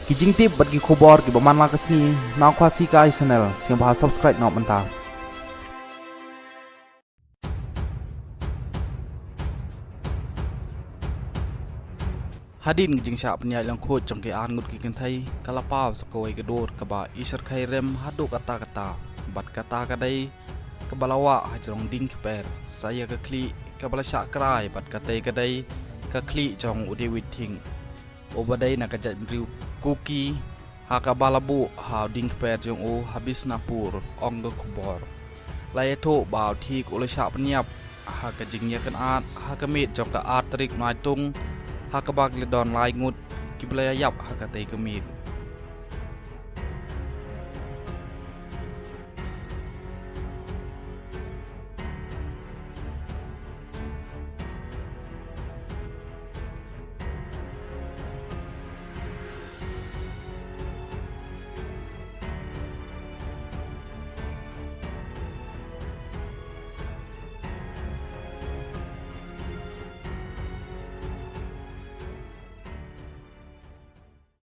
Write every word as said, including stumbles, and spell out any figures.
Ki jingtip bad ki khubor kiba man la ka sngi na Khasi Kai Channel, sngewbha subscribe noh mynta. Hadien ka jingshah pynïaid lyngkhuid jong ki ar ngut ki kynthei, ka la paw sa kawei ka dur kaba i shyrkhei rem haduh katta katta, bad kata ka dei kaba la wah ha jrong dieng kper, sa ïa ka khlieh kaba la shah krai, bad katei ka dei ka khlieh jong u David Thieng, uba dei na ka jaitbynriew Kuki, ha kaba la buh ha u dieng kper jong u ha Bishnapur, ong ka khubor. La ïathuh ba u Thiek u la shah pynïap ha ka jingïakynad ha ka miet jong ka ar tarik Naitung, ha kaba ki la don lai ngut kiba la ïap ha katei ka miet.